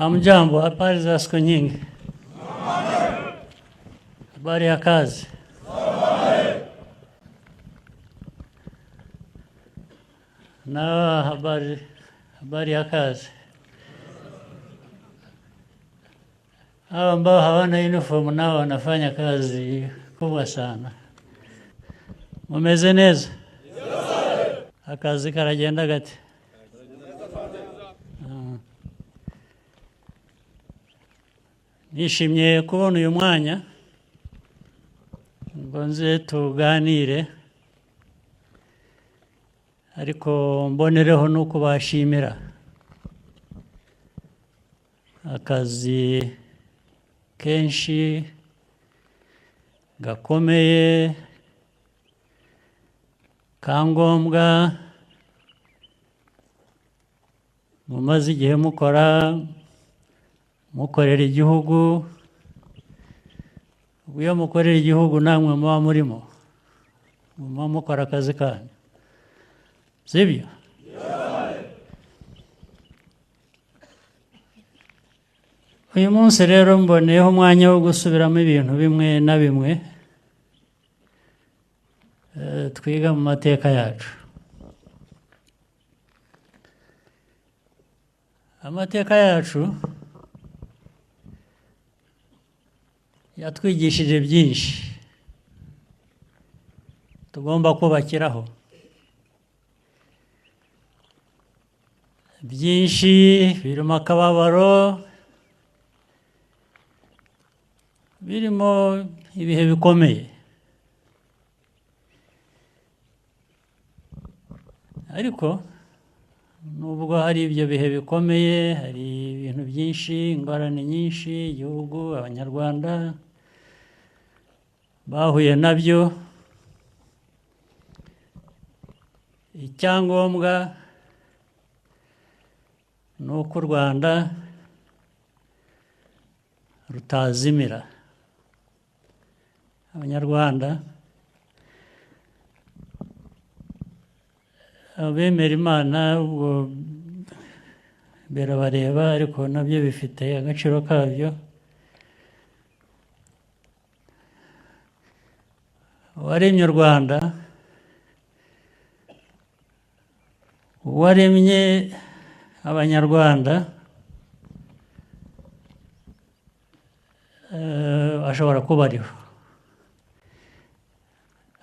Hamjambo, habari za siku nyingi. Habari ya kazi. Na habari ya kazi. Hawa ambao hawana uniform nao wanafanya kazi kubwa sana. Mumeze neza? Akazi karagenda gate? Nishimiye kubona uyu mwanya ngo nze tuganire, ariko mbonereho no kubashimira akazi kenshi gakomeye ka ngombwa mumaze igihe mukora, mukorera igihugu. Iyo mukorera igihugu namwe muba murimo, muba mukora akazi kanyu, sibyo? Uyu munsi rero mboneyeho umwanya wo gusubiramo ibintu bimwe na bimwe twiga mu mateka yacu. Amateka yacu yatwigishije byinshi tugomba kubakiraho, byinshi birimo akababaro, birimo ibihe bikomeye, ariko nubwo hari ibyo bihe bikomeye, hari ibintu byinshi, ingorane nyinshi igihugu, Abanyarwanda bahuye nabyo, icyangombwa ni uko u Rwanda rutazimira. Abanyarwanda abemera Imana ubwo birabareba, ariko nabyo bifite agaciro kabyo. Uwaremye u Rwanda, uwaremye Abanyarwanda, ashobora kuba ariho,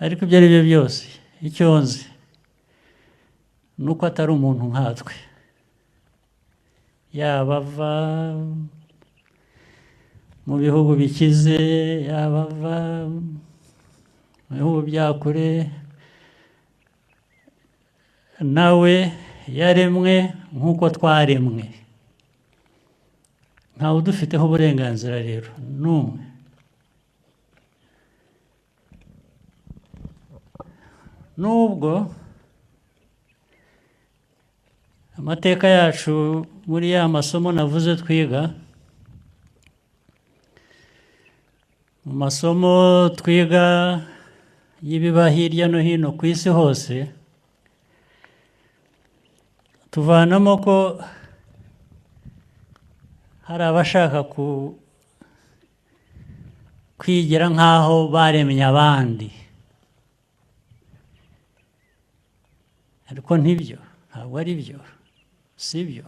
ariko ibyo ari byo byose icyo nzi ni uko atari umuntu nkatwe, yaba ava mu bihugu bikize, yaba ava mu bihugu bya kure, nawe yaremwe nk'uko twaremwe, ntawe udufiteho uburenganzira rero n'umwe. Nubwo amateka yacu muri ya masomo navuze twiga, mu masomo twiga y'ibiba hirya no hino ku isi hose, tuvanamo ko hari abashaka kwigira nk'aho baremye abandi, ariko ntibyo, ntabwo ari byo, si byo.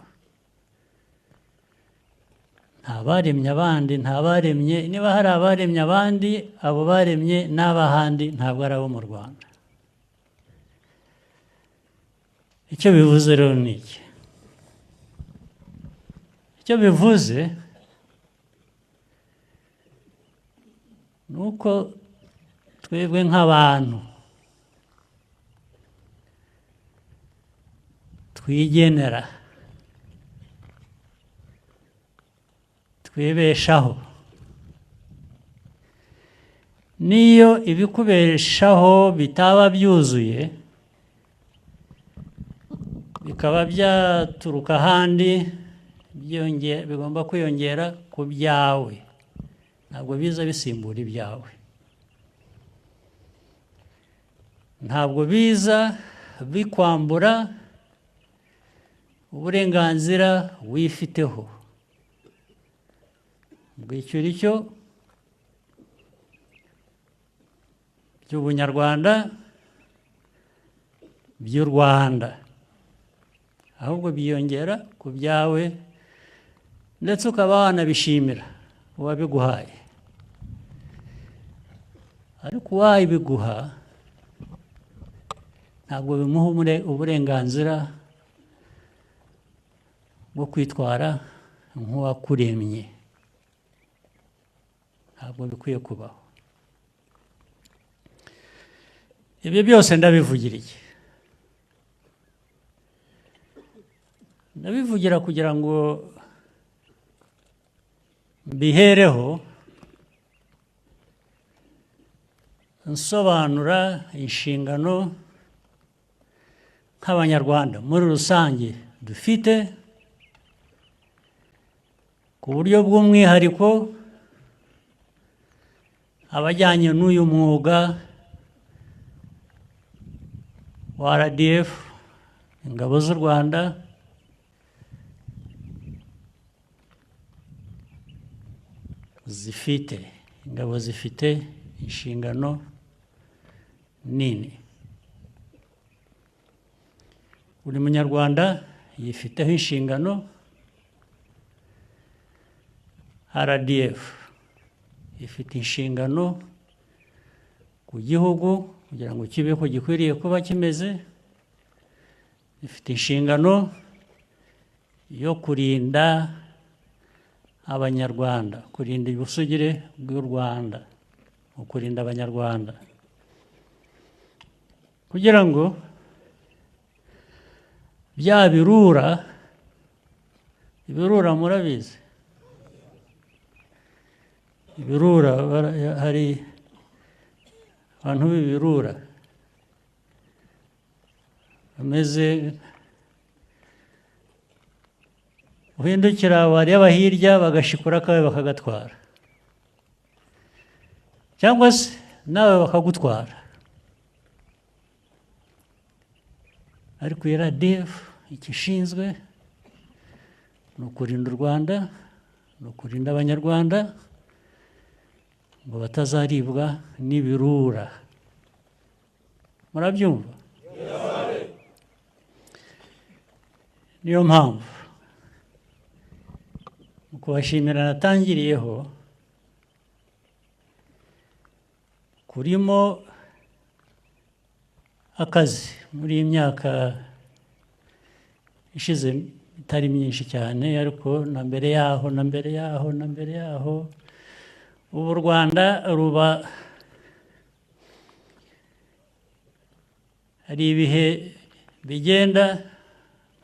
Nta baremye abandi, nta baremye, niba hari abaremye abandi, abo baremye n'abahandi ntabwo ari abo mu Rwanda. Icyo bivuze rero ni iki? Icyo bivuze ni uko twebwe nk'abantu twigenera, twibeshaho, n'iyo ibikubeshaho bitaba byuzuye, bikaba byaturuka ahandi, bigomba kwiyongera ku byawe, ntabwo biza bisimbura ibyawe, ntabwo biza bikwambura uburenganzira wifiteho. bw'icyo uri cyo, by'ubunyarwanda, by'u Rwanda, ahubwo byiyongera ku byawe, ndetse ukaba wanabishimira uwabiguhaye. Ariko uwabiguha ntabwo bimuha uburenganzira bwo kwitwara nk'uwakuremye, ntabwo bikwiye kubaho. Ibyo byose ndabivugira iki? Ndabivugira kugira ngo mbihereho nsobanura inshingano nk'Abanyarwanda muri rusange dufite, ku buryo bw'umwihariko abajyanye n'uyu mwuga wa RDF, ingabo z'u Rwanda, zifite ingabo zifite inshingano nini. Buri munyarwanda yifiteho inshingano. RDF ifite inshingano ku gihugu kugira ngo kibe ko gikwiriye kuba kimeze, ifite inshingano yo kurinda Abanyarwanda, kurinda ubusugire bw'u Rwanda, kurinda Abanyarwanda, kugira ngo bya birura, ibirura murabizi, ibirura, hari abantu b'ibirura bameze, uhindukira wareba hirya bagashikura kawe bakagatwara, cyangwa se nawe bakagutwara. Ariko RDF ikishinzwe ni ukurinda u Rwanda, ni ukurinda Abanyarwanda ngo batazaribwa n'ibirura. Murabyumva? Niyo mpamvu mu kubashimira natangiriyeho kurimo akazi muri iyi myaka ishize itari myinshi cyane, ariko na mbere yaho, na mbere yaho, na mbere yaho, ubu u Rwanda ruba hari ibihe bigenda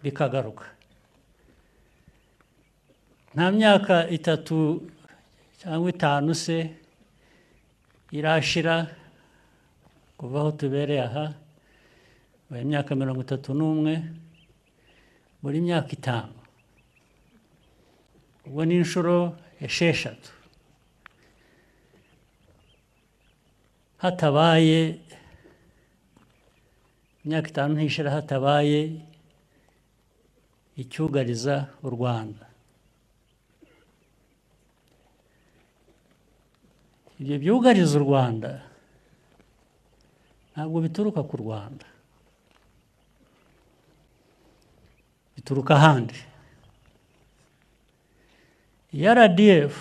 bikagaruka. Nta myaka 3 cyangwa 5 se irashira kuva aho tubereye aha, buri myaka 31, buri myaka 5, ubwo ni inshuro 6 hatabaye imyaka 5 ntishira hatabaye icyugariza u Rwanda. Ibyo byugariza u Rwanda ntabwo bituruka ku Rwanda, bituruka ahandi. RDF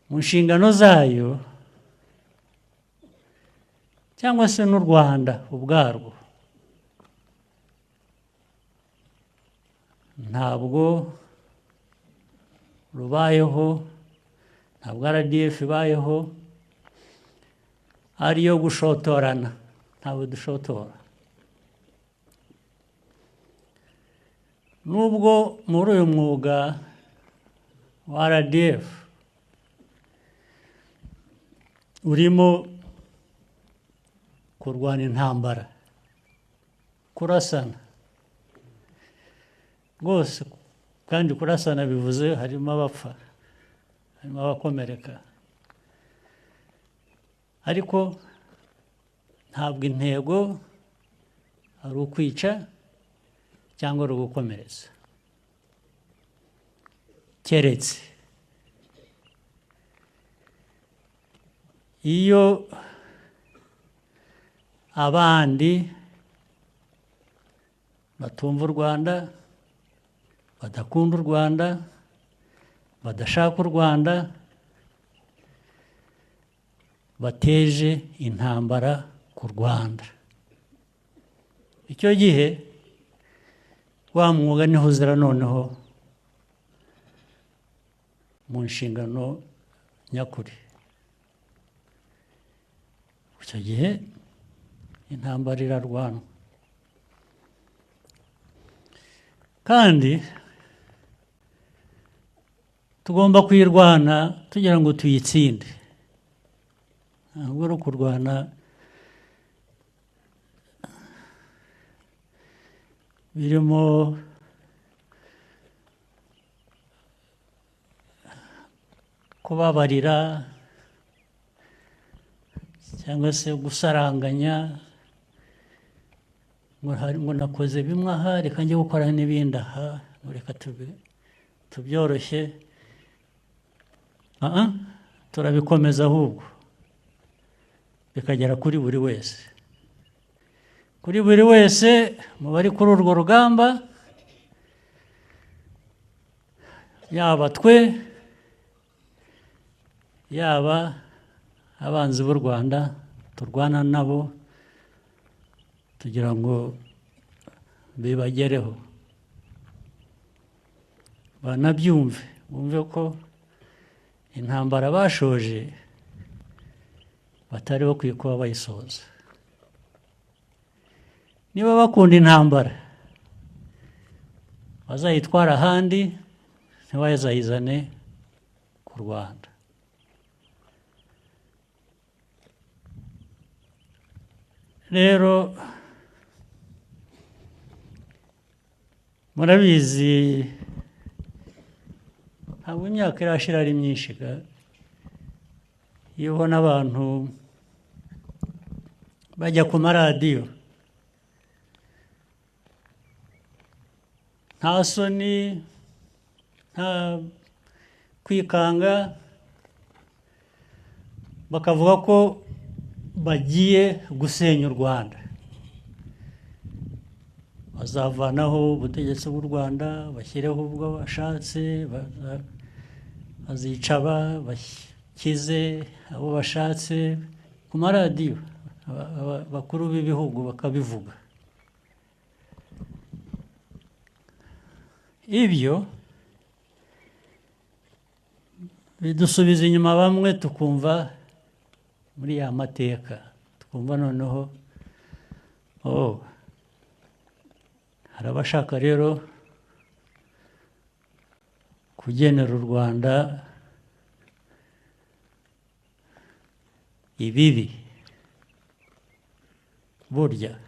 mu nshingano zayo cyangwa se n'u Rwanda ubwarwo ntabwo rubayeho, ntabwo RDF ibayeho ariyo gushotorana, ntabwo dushotora. Nubwo muri uyu mwuga wa RDF urimo kurwana intambara, kurasana rwose, kandi kurasana bivuze harimo abapfa, harimo abakomereka, ariko ntabwo intego ari ukwica cyangwa ari ugukomeretsa. Keretse iyo abandi batumva u Rwanda, badakunda u Rwanda, badashaka u Rwanda, bateje intambara ku Rwanda. Icyo gihe wa mwuga niho uzira noneho mu nshingano nyakuri. Icyo gihe intambara irarwanwa, kandi tugomba kuyirwana tugira ngo tuyitsinde. Ntabwo ari ukurwana birimo kubabarira cyangwa se gusaranganya ngo nakoze bimwe aha, reka njye gukora n'ibindi aha, reka tubyoroshye. Turabikomeza ahubwo bikagera kuri buri wese, kuri buri wese mu bari kuri urwo rugamba, yaba twe, yaba abanzi b'u Rwanda turwana nabo tugira ngo bibagereho, banabyumve, bumve ko intambara bashoje batari bakwiye kuba bayisoza. Niba bakunda intambara bazayitwara ahandi, ntibayizayizane ku Rwanda. Rero murabizi ntabwo imyaka irashira ari myinshi. Iyo ubona abantu bajya ku maradiyo nta soni, nta kwikanga, bakavuga ko bagiye gusenya u Rwanda, bazavanaho ubutegetsi bw'u Rwanda, bashyireho ubwo bashatse, bazica bakize abo bashatse, ku maradiyo bakuru b'ibihugu bakabivuga. Ibyo bidusubiza inyuma bamwe tukumva muri ya mateka, tukumva noneho hari abashaka rero kugenera u Rwanda ibibi. Burya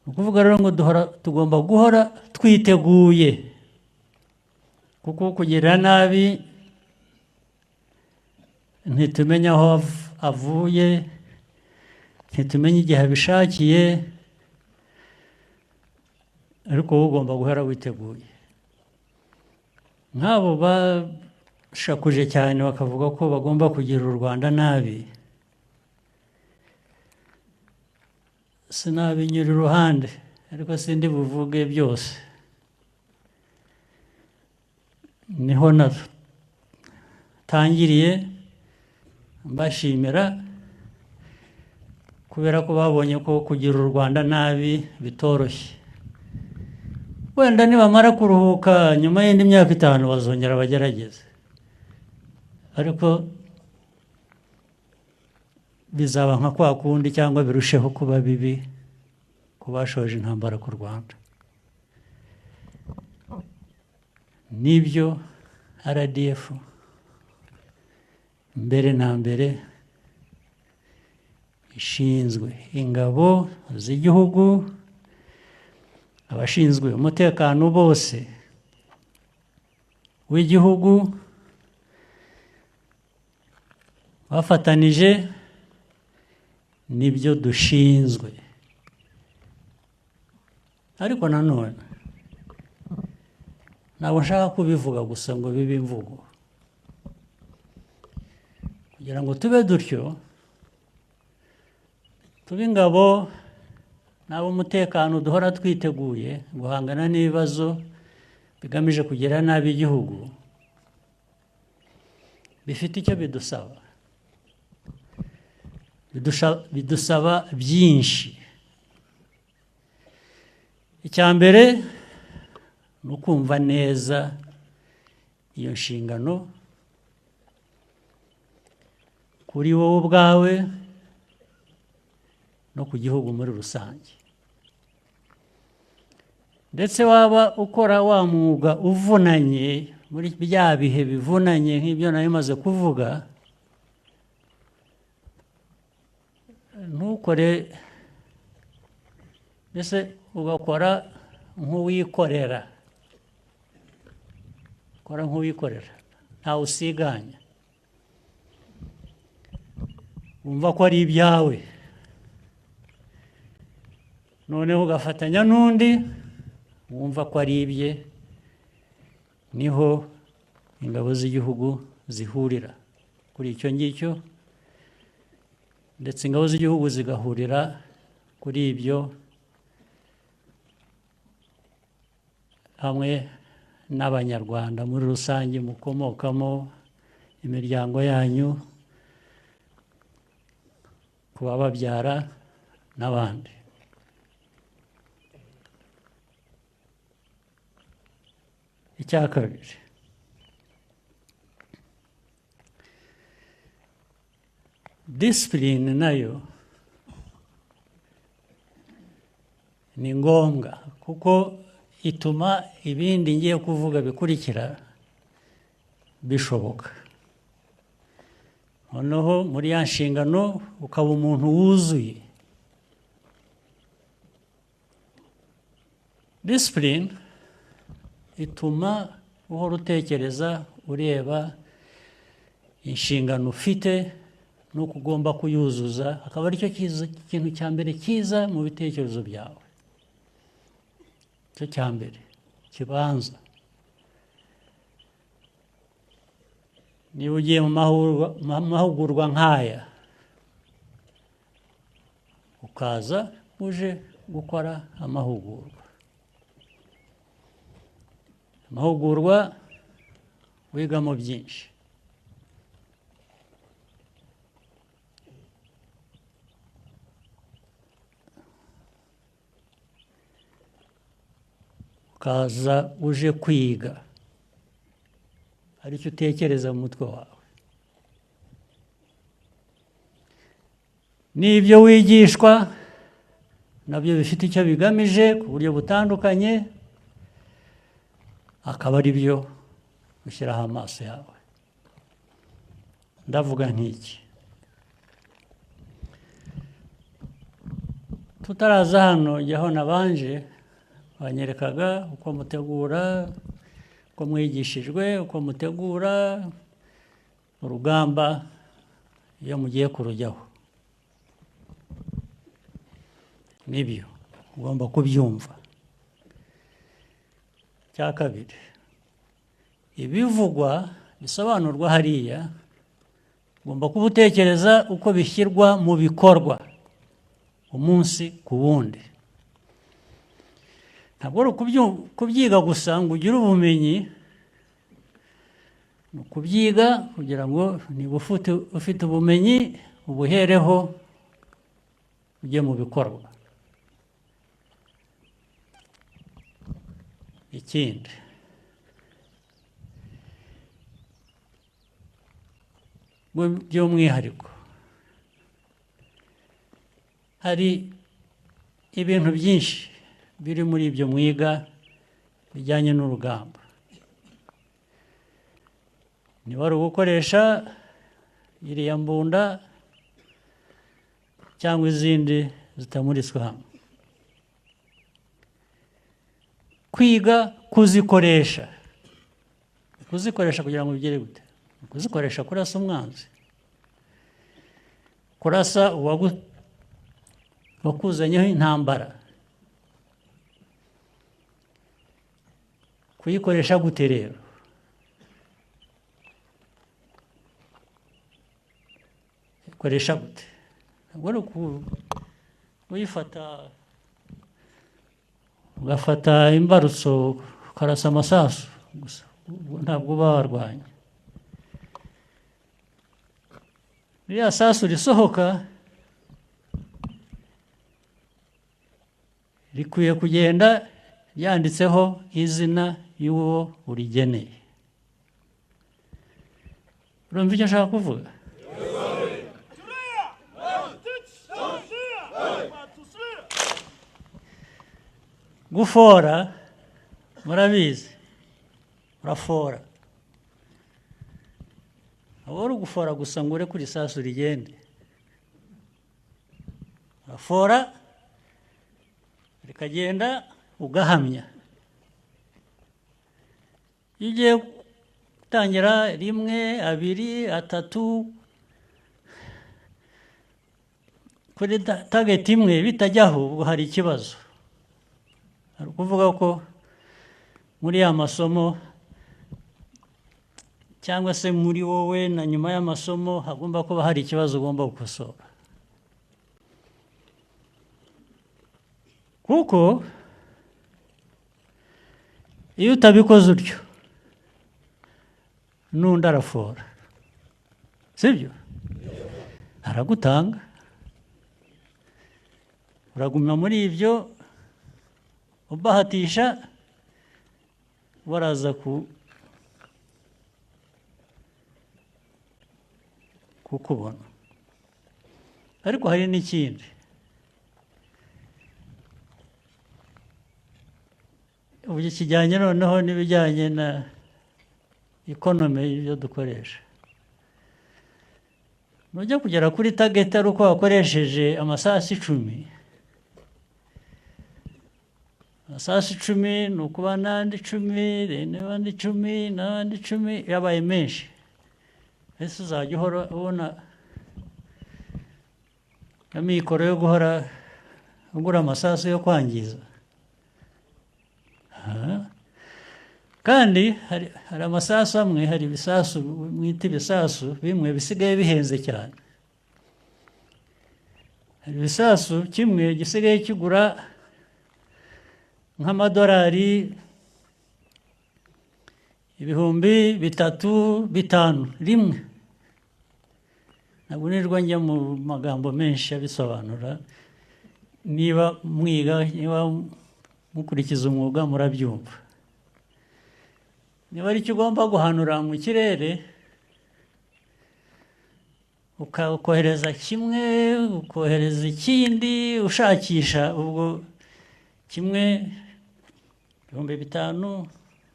ni ukuvuga rero ngo tugomba guhora twiteguye, kuko kugirira nabi ntitumenya aho avuye, ntitumenya igihe abishakiye, ariko wowe ugomba guhora witeguye. Nk'abo bashakuje cyane bakavuga ko bagomba kugira u Rwanda nabi, sinabinyura iruhande, ariko sindi buvuge byose. Niho natangiriye mbashimira kubera ko babonye ko kugira u Rwanda nabi bitoroshye. Wenda nibamara kuruhuka nyuma y'indi myaka 5 bazongera bagerageze, ariko bizaba nka kwa kundi cyangwa birusheho kuba bibi ku bashoje intambara ku Rwanda. Nibyo RDF mbere na mbere ishinzwe ingabo z'igihugu, abashinzwe umutekano bose w'igihugu bafatanije, nibyo dushinzwe. Ariko nanone Ntabwo nshaka kubivuga gusa ngo bibe imvugo. Kugira ngo tube dutyo, tube ingabo n'ab'umutekano duhora twiteguye guhangana n'ibibazo bigamije kugira nabi igihugu, bifite icyo bidusaba. Bidusaba byinshi. Icya mbere ni ukumva neza iyo nshingano kuri wowe ubwawe no ku gihugu muri rusange. Ndetse waba ukora wa mwuga uvunanye muri bya bihe bivunanye nk'ibyo nari maze kuvuga, ntukore mbese ugakora nk'uwikorera, ukora nk'uwikorera ntawe usiganya, wumva ko ari ibyawe, noneho ugafatanya n'undi wumva ko ari ibye. Niho ingabo z'igihugu zihurira kuri icyo ngicyo, ndetse ingabo z'igihugu zigahurira kuri ibyo hamwe n'Abanyarwanda muri rusange mukomokamo, imiryango yanyu, ku bababyara n'abandi. Icya kabiri, disipurine nayo ni ngombwa kuko ituma ibindi ngiye kuvuga bikurikira bishoboka. Noneho muri ya nshingano ukaba umuntu wuzuye. Disipurine ituma uhora utekereza, ureba inshingano ufite n'uko ugomba kuyuzuza, akaba aricyo kintu cya mbere cyiza mu bitekerezo byawe. Icyo cya mbere kibanza. Niba ugiye mu mahugurwa nk'aya, ukaza uje gukora amahugurwa, amahugurwa wigamo byinshi. Ukaza uje kwiga, aricyo utekereza mu mutwe wawe. N'ibyo wigishwa nabyo bifite icyo bigamije ku buryo butandukanye, akaba ari byo ushyiraho amaso yawe. Ndavuga nk'iki, tutaraza hano jyaho nabanje banyerekaga uko mutegura, uko mwigishijwe, uko mutegura urugamba iyo mugiye kurujyaho. Nibyo ugomba kubyumva. Cya kabiri, ibivugwa bisobanurwa hariya ugomba kuba utekereza uko bishyirwa mu bikorwa umunsi ku wundi. Ntabwo ari kubyiga gusa ngo ugire ubumenyi, ni ukubyiga kugira ngo niba ufite ubumenyi ubuhereho ujye mu bikorwa. Ikindi, by'umwihariko hari ibintu byinshi biri muri ibyo mwiga bijyanye n'urugamba. Niba ari ugukoresha iriya mbunda cyangwa izindi zitamuritswe hamwe, kwiga kuzikoresha, kuzikoresha kugira ngo bigere gute? Kuzikoresha kurasa umwanzi, kurasa uwakuzanyeho intambara, Kuyikoresha gute rero? Koresha gute? Ntabwo ari kuyifata ugafata imbarutso ukarasa amasasu gusa, ntabwo uba warwanya. Ririya sasu risohoka rikwiye kugenda ryanditseho izina y'uwo urigeneye. Urumva icyo nshaka kuvuga? Gufora murabizi, urafora. Ntabwo ari ugufora gusa ngo ureke isasu rigende. Urafora rikagenda ugahamya. Iyo ugiye gutangira 1, 2, 3 kuri target imwe bitajyaho, ubwo hari ikibazo. Hari ukuvuga ko muri ya masomo cyangwa se muri wowe na nyuma y'amasomo hagomba kuba hari ikibazo ugomba gukosora. Kuko iyo utabikoze utyo n'undi arafora, sibyo? Aragutanga, uraguma muri ibyo ubahatisha, baraza kukubona. Ariko hari n'ikindi, ubu kijyanye noneho n'ibijyanye na economy y'ibyo dukoresha. Nujya kugera kuri target ari uko wakoresheje amasasu 10, amasasu 10 ni ukuba n'andi 10, n'andi 10, n'andi 10, yabaye menshi. Ese uzajya uhora ubona amikoro yo guhora ugura amasasu yo kwangiza? Kandi hari amasasu amwe, hari ibisasu mwita ibisasu bimwe bisigaye bihenze cyane. Hari ibisasu kimwe gisigaye kigura nk'amadolari 3,000, 5,000 rimwe. Ntabwo nirwa njya mu magambo menshi abisobanura, niba mwiga, niba mukurikiza umwuga murabyumva. Niba ari icyo ugomba guhanura mu kirere, ukohereza kimwe, ukohereza ikindi, ushakisha ubwo kimwe 5,000,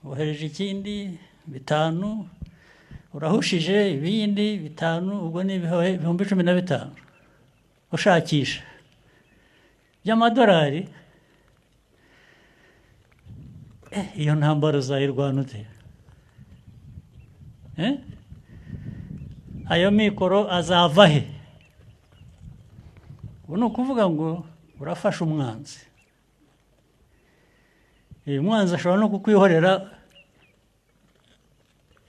wohereje ikindi 5, urahushije ibindi 5, ubwo ni 15,000 ushakisha by'amadolari. Iyo ntambaro uzayirwana ute? Ayo mikoro azava he? Ubu ni ukuvuga ngo urafasha umwanzi. Uyu mwanzi ashobora no kukwihorera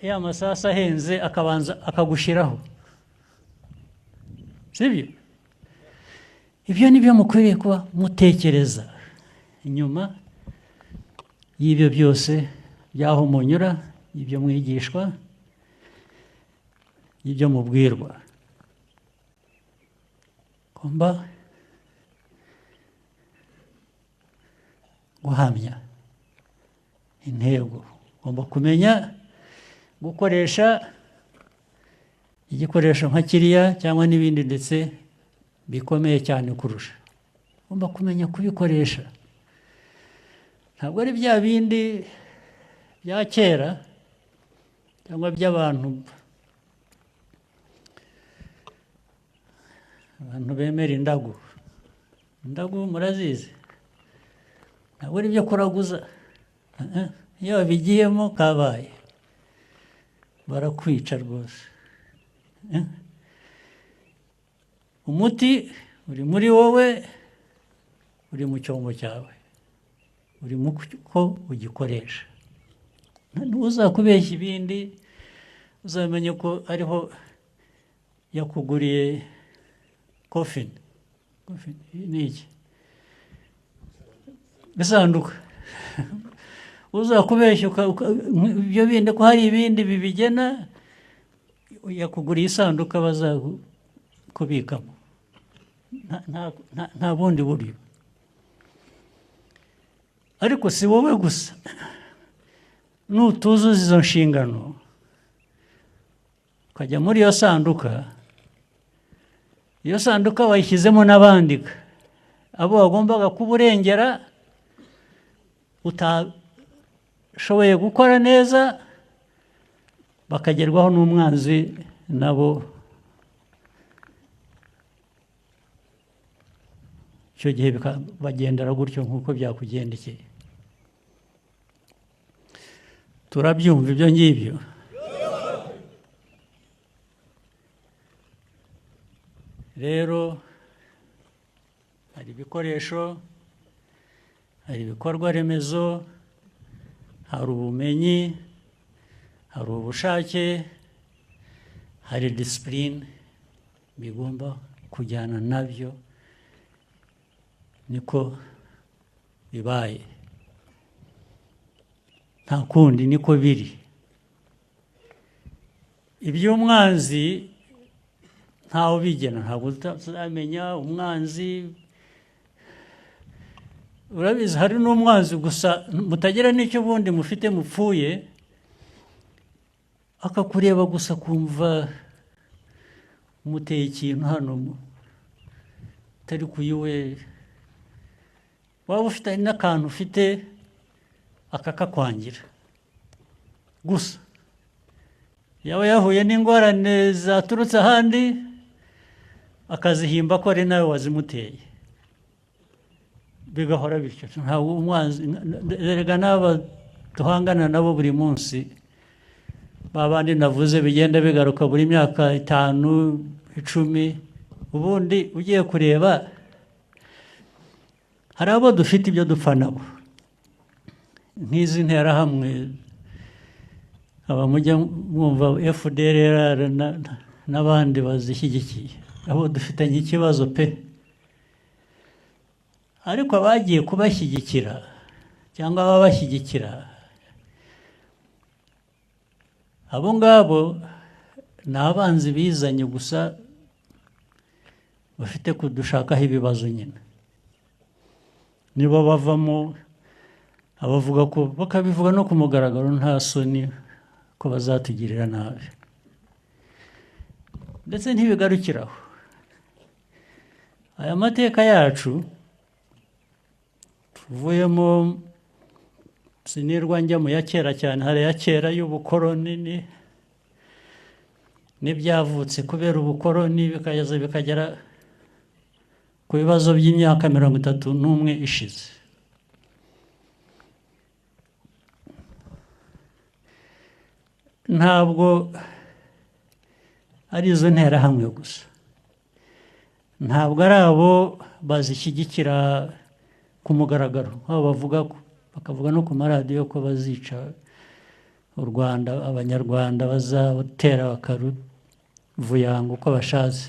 ya masasa ahenze akabanza akagushiraho, sibyo? Ibyo nibyo mukwiriye kuba mutekereza inyuma y'ibyo byose by'aho munyura, ibyo mwigishwa, ibyo mubwirwa. Ugomba guhamya intego, ugomba kumenya gukoresha igikoresho nka kiriya cyangwa n'ibindi ndetse bikomeye cyane kurusha. Ugomba kumenya kubikoresha. Ntabwo ari bya bindi bya kera cyangwa by'abantu abantu bemera indagu. Indagu murazizi, ntabwo ari ibyo kuraguza. Iyo babigiyemo kabaye barakwica rwose. Umuti uri muri wowe, uri mu cyombo cyawe, uri mu ko ugikoresha. Uzakubeshya ibindi, uzamenye ko ariho yakuguriye coffin. Coffin ni iki? Isanduka. Uzakubeshya ibyo bindi, ko hari ibindi bibigena, yakuguriye isanduka bazakubikamo. Nta bundi buryo. Ariko si wowe gusa. Nutuzuza izo nshingano, ukajya muri iyo sanduka, iyo sanduka wayishyizemo n'abandi, abo wagombaga kuba urengera utashoboye gukora neza, bakagerwaho n'umwanzi nabo. Icyo gihe bagendera gutyo nk'uko byakugendekeye. Turabyumva ibyo ngibyo. Rero hari ibikoresho, hari ibikorwa remezo, hari ubumenyi, hari ubushake, hari discipline bigomba kujyana nabyo. Niko bibaye, nta kundi, niko biri. Iby'umwanzi ntawe ubigena, ntabwo tuzamenya umwanzi. Urabizi, hari n'umwanzi gusa mutagira n'icyo ubundi mufite mupfuye, akakureba gusa kumva umuteye ikintu hano utari kuyiwe, waba ufite n'akantu ufite akakakwangira gusa. Yaba yahuye n'ingorane zaturutse ahandi, akazihimba ko ari nawe wazimuteye, bigahora bityo. Ntabwo umwanzi, erega n'aba duhangana nabo buri munsi, ba bandi navuze bigenda bigaruka buri myaka 5, 10. Ubundi ugiye kureba, hari abo dufite ibyo dupfa nabo, nk'izi nterahamwe, aba mujya mwumva FDLR n'abandi bazishyigikiye, abo dufitanye ikibazo pe. Ariko abagiye kubashyigikira cyangwa ababashyigikira, abo ngabo ni abanzi bizanye gusa, bafite kudushakaho ibibazo nyine. Nibo bavamo abavuga ko, bakabivuga no ku mugaragaro, nta soni, ko bazatugirira nabi. Ndetse ntibigarukiraho. Aya mateka yacu tuvuyemo, sinirwa njya mu ya kera cyane, hari ya kera y'ubukoroni n'ibyavutse kubera ubukoroni, bikageza bikagera ku bibazo by'imyaka 31 ishize. Ntabwo ari izo nterahamwe gusa, ntabwo ari abo bazishyigikira ku mugaragaro, aho bavuga ko, bakavuga no ku maradiyo ko bazica u Rwanda, Abanyarwanda bazatera bakaruvuyanga uko bashatse.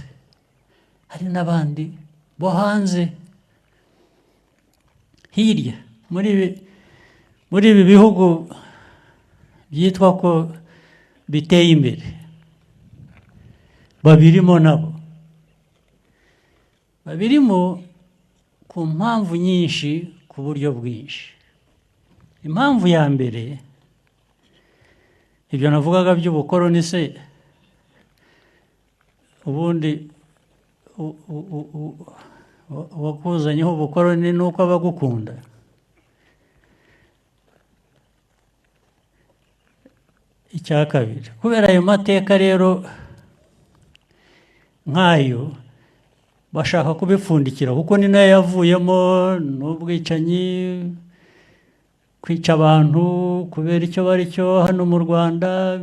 Hari n'abandi bo hanze hirya muri ibi bihugu byitwa ko biteye imbere, babirimo nabo, babirimo ku mpamvu nyinshi, ku buryo bwinshi. Impamvu ya mbere, ibyo navugaga by'ubukoroni se, ubundi uwakuzanyeho ubukoroni ni uko aba agukunda. Icya kabiri, kubera ayo mateka rero nk'ayo bashaka kubipfundikira, kuko ni nayo yavuyemo n'ubwicanyi, kwica abantu kubera icyo bari cyo. Hano mu Rwanda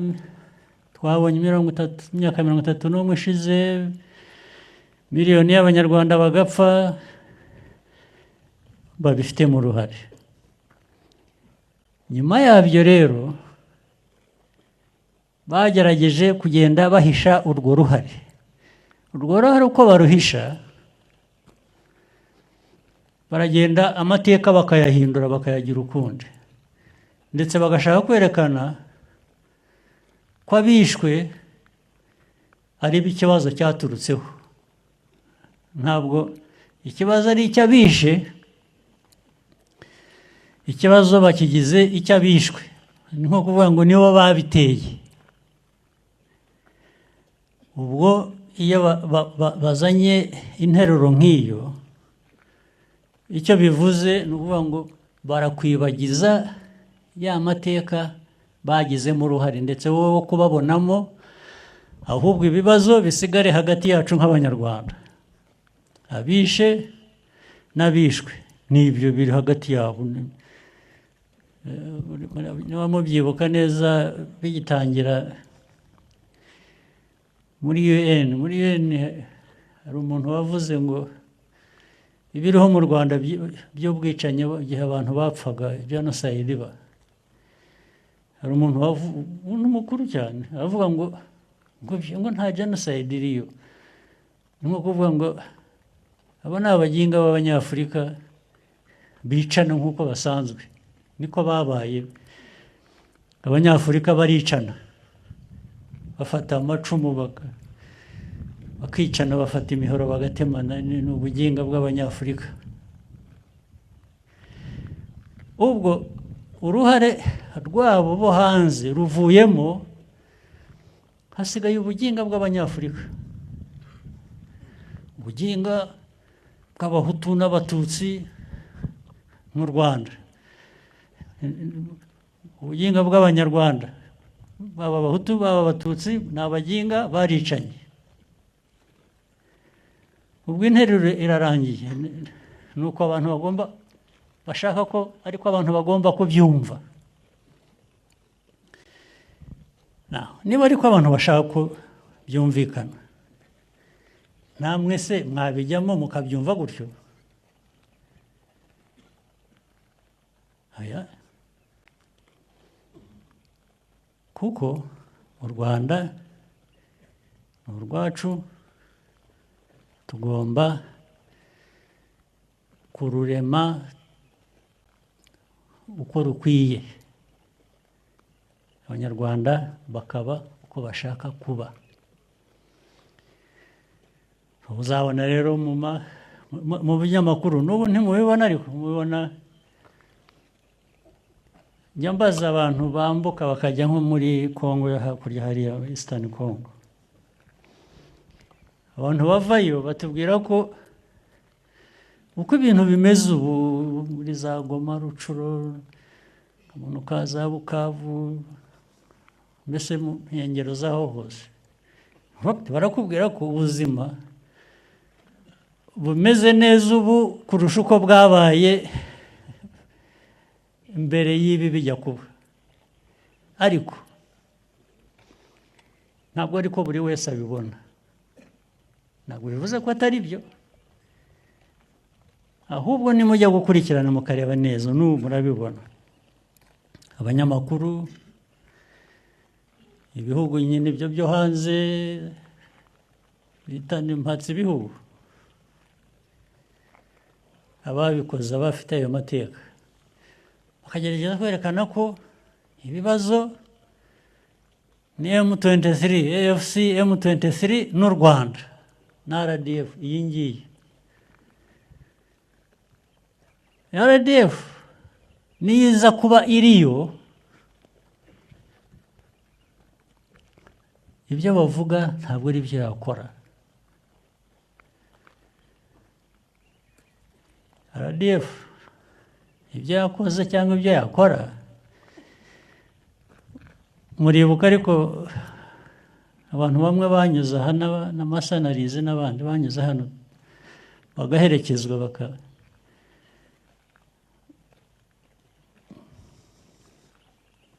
twabonye imyaka 31 ishize, miliyoni y'Abanyarwanda bagapfa, babifitemo uruhare. Nyuma yabyo rero Bagerageje kugenda bahisha urwo ruhare. Urwo ruhare uko baruhisha, baragenda amateka bakayahindura, bakayagira ukundi, ndetse bagashaka kwerekana ko abishwe ari ikibazo cyaturutseho. Ntabwo ikibazo ari icy'abishe, ikibazo bakigize icy'abishwe. Ni nko kuvuga ngo nibo babiteye. Ubwo iyo bazanye interuro nk'iyo, icyo bivuze ni ukuvuga ngo barakwibagiza ya mateka bagizemo uruhare, ndetse wowe wo kubabonamo, ahubwo ibibazo bisigare hagati yacu nk'Abanyarwanda, abishe n'abishwe, n'ibyo biri hagati yabo. Niba mubyibuka neza, bigitangira muri UN hari umuntu wavuze ngo ibiriho mu Rwanda by'ubwicanyi, igihe abantu bapfaga, jenoside iba, hari umuntu mukuru cyane aravuga ngo nta jenoside iriyo. Ni nko kuvuga ngo abo ni abaginga b'Abanyafurika bicana nk'uko basanzwe, niko babaye. Abanyafurika baricana, bafata amacumu bakicana, bafata imihoro bagatemana, ni ubuginga bw'Abanyafurika. Ubwo uruhare rwabo bo hanze ruvuyemo, hasigaye ubuginga bw'Abanyafurika, ubuginga bw'Abahutu n'Abatutsi mu Rwanda, ubuginga bw'Abanyarwanda, baba Abahutu baba Abatutsi, ni abaginga baricanye. Ubwo interuro irarangiye. Ni uko abantu bagomba, bashaka ko ariko abantu bagomba kubyumva. Niba ariko abantu bashaka ko byumvikana, namwe se mwabijyamo mukabyumva gutyo? Aya, kuko u Rwanda ni urwacu, tugomba kururema uko rukwiye, Abanyarwanda bakaba uko bashaka kuba. Uzabona rero mu binyamakuru n'ubu ntimubibona, ariko mubibona. Njya mbaza abantu bambuka bakajya nko muri Kongo yo hakurya hariya, Eastern Congo, abantu bavayo batubwira ko uko ibintu bimeze ubu muri za Goma, Rucuro, kamanuka za Bukavu, mbese mu nkengero z'aho hose, barakubwira ko ubuzima bumeze neza ubu kurusha uko bwabaye mbere y'ibi bijya kuba. Ariko ntabwo ariko buri wese abibona. Ntabwo bivuze ko atari byo, ahubwo nimujya gukurikirana mukareba neza, n'ubu murabibona. Abanyamakuru, ibihugu nyine ibyo byo hanze bita impatse ibihugu, ababikoze abafite ayo mateka bakagerageza kwerekana ko ibibazo ni M23, AFC M23 n'u Rwanda na RDF. Iyi ngiyi RDF niza kuba iriyo, ibyo bavuga ntabwo ari byo yakora. RDF ibyo yakoze cyangwa ibyo yakora, muribuka ariko abantu bamwe banyuze aha n'amasanarizi n'abandi banyuze hano bagaherekezwa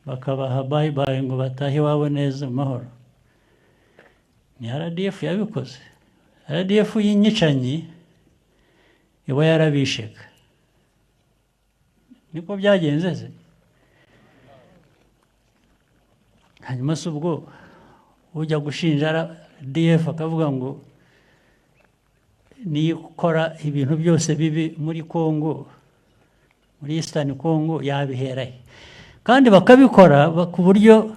bakabaha bye bye ngo batahe iwabo neza mu mahoro. Ni RDF yabikoze. RDF y'inyicanyi iba yarabisheka. Niko byagenze se? Hanyuma se ubwo ujya gushinja RDF akavuga ngo niyo ikora ibintu byose bibi muri Congo, muri Eastern Congo, yabihera he? Kandi bakabikora ku buryo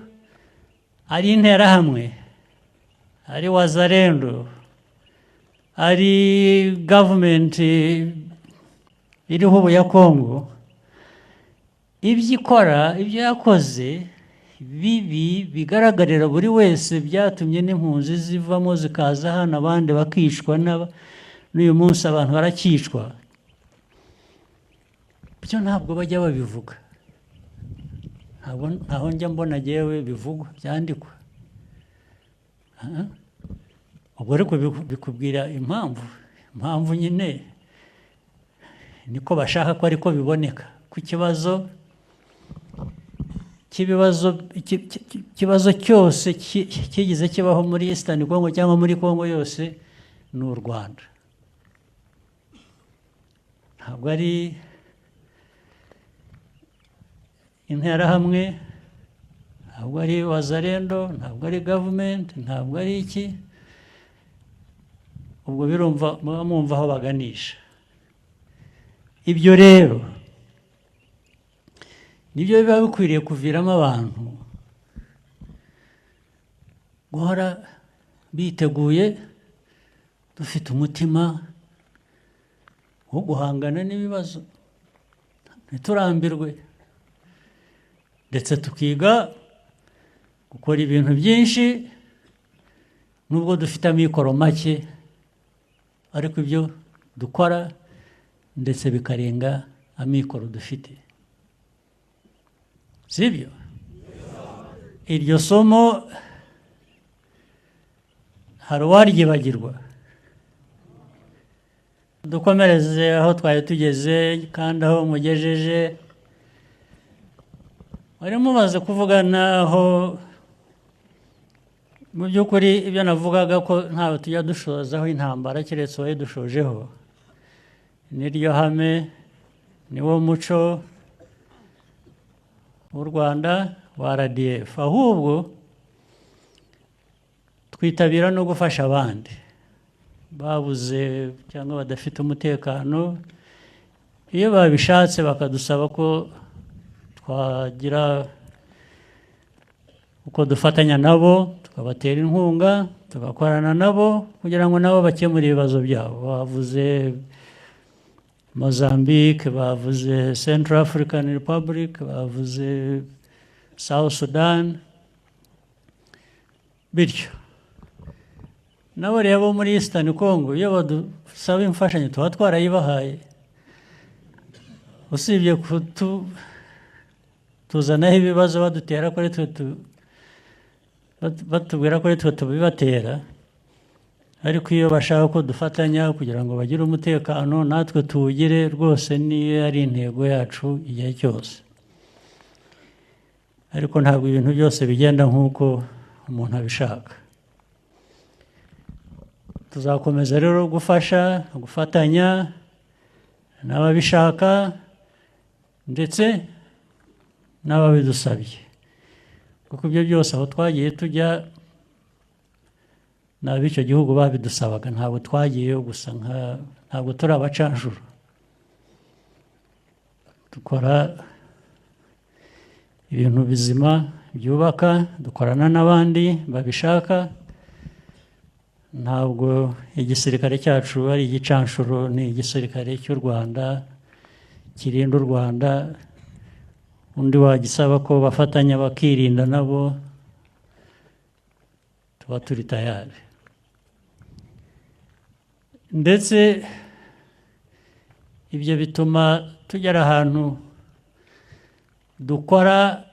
ari Interahamwe, ari Wazalendo, ari gavumenti iriho ubu ya Congo, ibyo ikora, ibyo yakoze bibi bigaragarira buri wese, byatumye n'impunzi zivamo zikaza hano, abandi bakicwa, n'uyu munsi abantu barakicwa. Byo ntabwo bajya babivuga, ntabwo ntaho njya mbona jyewe bivugwa, byandikwa. Ubwo ariko bikubwira impamvu nyine niko bashaka ko ariko biboneka ku kibazo cy'ibibazo, ikibazo cyose kigize kibaho muri Eastern Congo cyangwa muri Congo yose ni u Rwanda, ntabwo ari Interahamwe, ntabwo ari Wazalendo, ntabwo ari gavumenti, ntabwo ari iki. Ubwo birumva, muba mwumva aho baganisha. Ibyo rero nibyo biba bikwiriye kuviramo abantu guhora biteguye, dufite umutima wo guhangana n'ibibazo, ntiturambirwe, ndetse tukiga gukora ibintu byinshi nubwo dufite amikoro make, ariko ibyo dukora ndetse bikarenga amikoro dufite. Sibyo? Iryo somo hari uwaryibagirwa? Dukomereze aho twari tugeze kandi aho mugejeje. Wari mumaze kuvuga naho mu by'ukuri ibyo navugaga ko ntawe tujya dushozaho intambara keretse uwayidushojeho. Niryo hame, niwo muco w'u Rwanda wa RDF. Ahubwo twitabira no gufasha abandi babuze cyangwa badafite umutekano. Iyo babishatse bakadusaba ko twagira uko dufatanya nabo, tukabatera inkunga, tugakorana nabo kugira ngo nabo bakemure ibibazo byabo. Bavuze Mozambique, bavuze Central African Republic, bavuze South Sudan, bityo nabo rero bo muri Eastern Congo, iyo badusaba imfashanyo tuba twarayibahaye. Usibye kutu tuzanaho ibibazo, badutera ko ari twe batubwira ko ari twe tubibatera, ariko iyo bashaka ko dufatanya kugira ngo bagire umutekano natwe tuwugire rwose, niyo ari intego yacu igihe cyose. Ariko ntabwo ibintu byose bigenda nk'uko umuntu abishaka. Tuzakomeza rero gufasha, gufatanya n'ababishaka ndetse n'ababidusabye, kuko ibyo byose aho twagiye tujya ni ab'icyo gihugu babidusabaga. Ntabwo twagiyeyo gusa, nka ntabwo turi abacanshuro. Dukora ibintu bizima byubaka, dukorana n'abandi babishaka. Ntabwo igisirikare cyacu ari igicanshuro, ni igisirikare cy'u Rwanda kirinda u Rwanda. Undi wagisaba ko bafatanya bakirinda nabo, tuba turi tayari. Ndetse ibyo bituma tugera ahantu dukora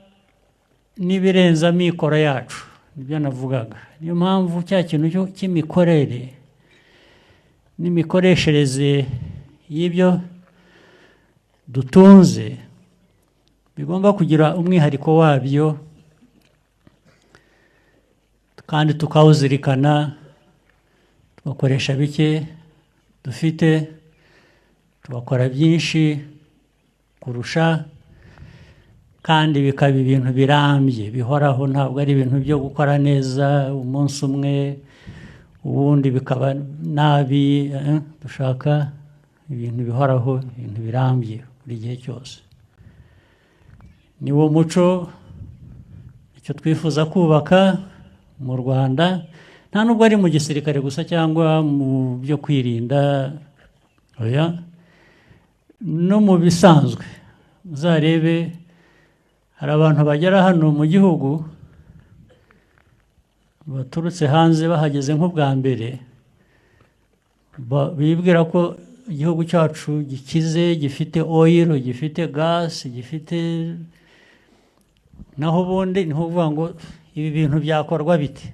n'ibirenze amikoro yacu, nibyo navugaga. Niyo mpamvu cya kintu cy'imikorere n'imikoreshereze y'ibyo dutunze bigomba kugira umwihariko wabyo, kandi tukawuzirikana, tugakoresha bike dufite, tugakora byinshi kurusha. Kandi bikaba ibintu birambye, bihoraho. Ntabwo ari ibintu byo gukora neza umunsi umwe, ubundi bikaba nabi. Dushaka ibintu bihoraho, ibintu birambye buri gihe cyose. Ni wo muco, icyo twifuza kubaka mu Rwanda. Nta nubwo ari mu gisirikare gusa cyangwa mu byo kwirinda, oya, no mu bisanzwe. Uzarebe, hari abantu bagera hano mu gihugu baturutse hanze, bahageze nk'ubwa mbere, bibwira ko igihugu cyacu gikize, gifite oil, gifite gas, gifite. Naho ubundi ni ukuvuga ngo ibi bintu byakorwa bite?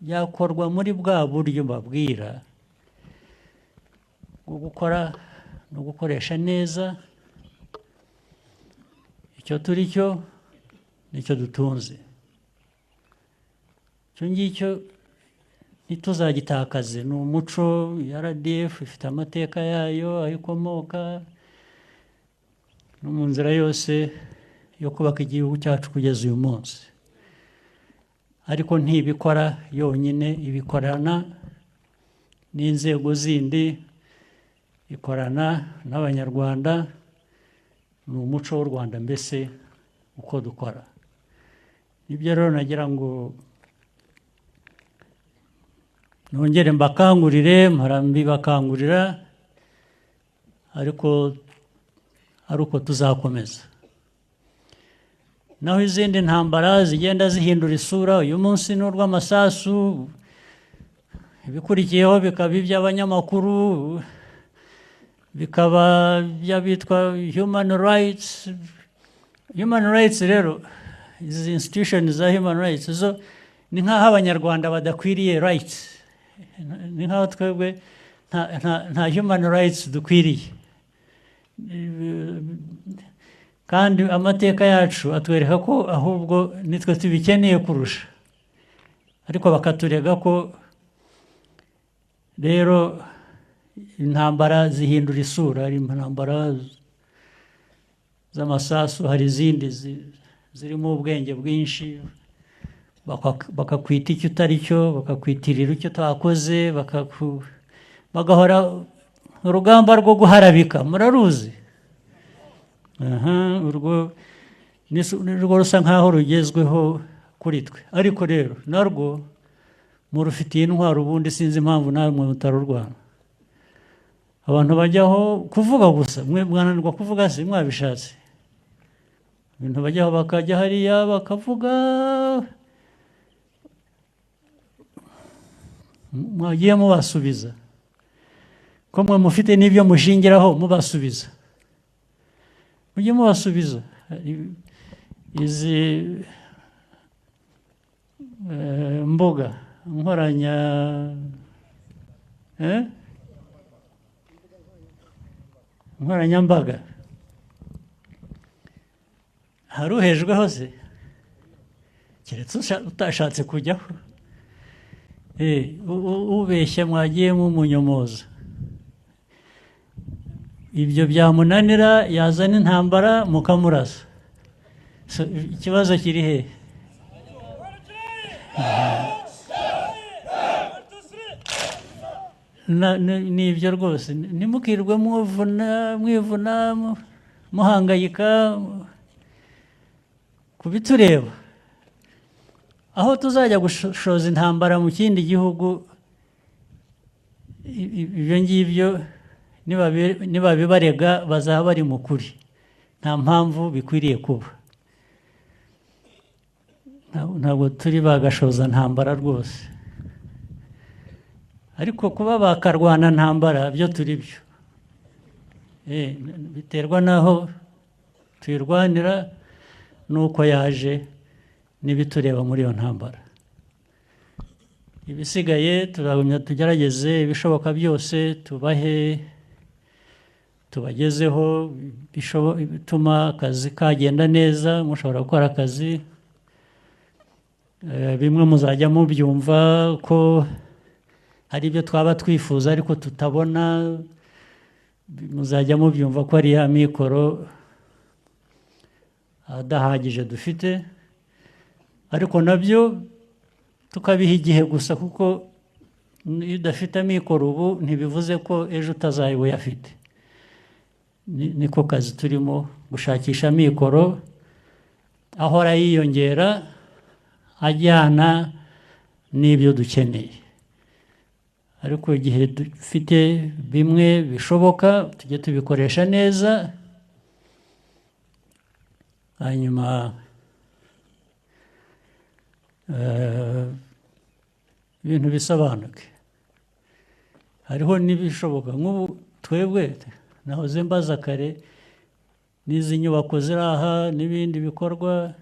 Byakorwa muri bwa buryo mbabwira bwo gukora no gukoresha neza icyo turi cyo n'icyo dutunze. Icyo ngicyo ntituzagitakaze, ni umuco. RDF ifite amateka yayo, aho ikomoka, no mu nzira yose yo kubaka igihugu cyacu kugeza uyu munsi. Ariko ntibikora yonyine, ibikorana n'inzego zindi, ikorana n'Abanyarwanda. Ni umuco w'u Rwanda mbese uko dukora. Nibyo rero nagira ngo nongere mbakangurire. Mpora mbibakangurira, ariko ari uko tuzakomeza. Naho izindi ntambara zigenda zihindura isura, uyu munsi ni urw'amasasu, ibikurikiyeho bikaba iby'abanyamakuru, bikaba iby'abitwa human rights. Human rights rero, izi institution za human rights zo ni nk'aho Abanyarwanda badakwiriye rights, ni nk'aho twebwe nta human rights dukwiriye. Kandi amateka yacu atwereka ko ahubwo nitwe tubikeneye kurusha, ariko bakaturega ko. Rero intambara zihindura isura. Hari intambara z'amasasu, hari izindi zirimo ubwenge bwinshi, bakakwita icyo utari cyo, bakakwitirira icyo utakoze, bagahora urugamba rwo guharabika. Muraruzi? Aha, urwo ni rwo rusa nkaho rugezweho kuri twe. Ariko rero narwo murufitiye intwaro. Ubundi sinzi impamvu namwe mutarurwana. Abantu bajyaho kuvuga gusa, mwe mwananirwa kuvuga se mwabishatse? Ibintu bajyaho, bakajya hariya bakavuga, mwagiye mubasubiza, ko mwe mufite n'ibyo mushingiraho mubasubiza? Mujye mubasubiza. Izi mbuga nkoranya, eh? Nkoranyambaga, hari uhejweho se, keretse utashatse kujyaho? Ubeshya mwagiye mumunyomoza. Ibyo byamunanira, yazana intambara mukamurasa. So, ikibazo kiri hehe? Ni ibyo rwose. Ntimukirwe muvuna, mwivuna, muhangayika ku bitureba. Aho tuzajya gushoza intambara mu kindi gihugu, ibyo ngibyo nibabibarega bazaba bari mu kuri. Nta mpamvu bikwiriye kuba. Ntabwo turi bagashoza ntambara rwose, ariko kuba bakarwana ntambara byo turi byo. Biterwa n'aho tuyirwanira n'uko yaje n'ibitureba muri iyo ntambara. Ibisigaye turagumya tugerageze ibishoboka byose, tubahe, tubagezeho bituma akazi kagenda neza, mushobora gukora akazi. Bimwe muzajya mubyumva ko hari ibyo twaba twifuza ariko tutabona, muzajya mubyumva ko ari ya mikoro. Adahagije dufite, ariko nabyo tukabiha igihe gusa, kuko iyo udafite amikoro ubu ntibivuze ko ejo utazaba uyafite. Niko kazi turimo, gushakisha amikoro ahora yiyongera ajyana n'ibyo dukeneye. Ariko igihe dufite bimwe bishoboka, tujye tubikoresha neza, hanyuma ibintu bisobanuke. Hariho n'ibishoboka nk'ubu twebwe nahoze mbaza kare, n'izi nyubako ziri aha n'ibindi bikorwa,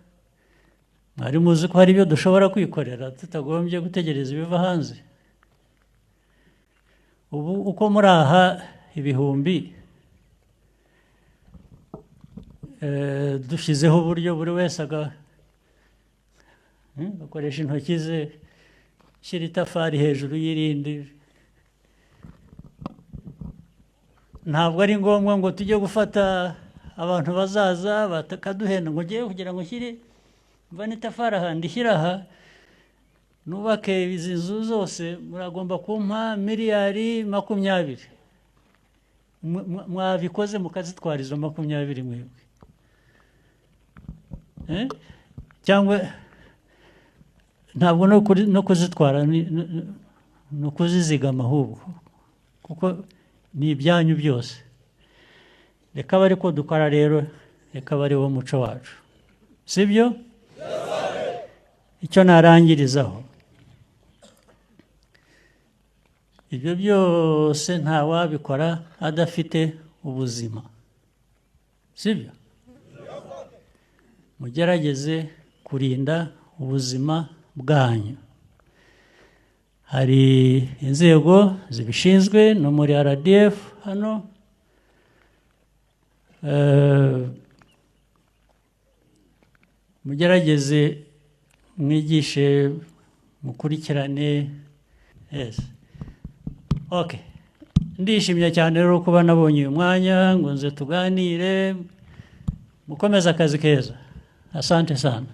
mwari muzi ko hari ibyo dushobora kwikorera tutagombye gutegereza ibiva hanze? Ubu uko muri aha ibihumbi, dushyizeho uburyo buri wese agakoresha intoki ze, shyira itafari hejuru y'irindi, ntabwo ari ngombwa ngo tujye gufata abantu bazaza bakaduhenda ngo ngewe kugira ngo nshyire mvane itafari aha ndishyire aha nubake izi nzu zose, muragomba kumpa miliyari 20. Mwabikoze mukazitwara izo 20 mwebwe? Eh? Cyangwa ntabwo no kuzitwara ni ukuzizigama ahubwo, kuko ni ibyanyu byose. Reka abe ariko dukora rero, reka abe ari wo muco wacu, sibyo? Icyo narangirizaho, ibyo byose ntawabikora adafite ubuzima, sibyo? Mugerageze kurinda ubuzima bwanyu. Hari inzego zibishinzwe no muri RDF hano, mugerageze mwigishe, mukurikirane. Yes. Okay. Ndishimye cyane rero kuba nabonye uyu mwanya ngo nze tuganire. Mukomeze akazi keza. Asante sana.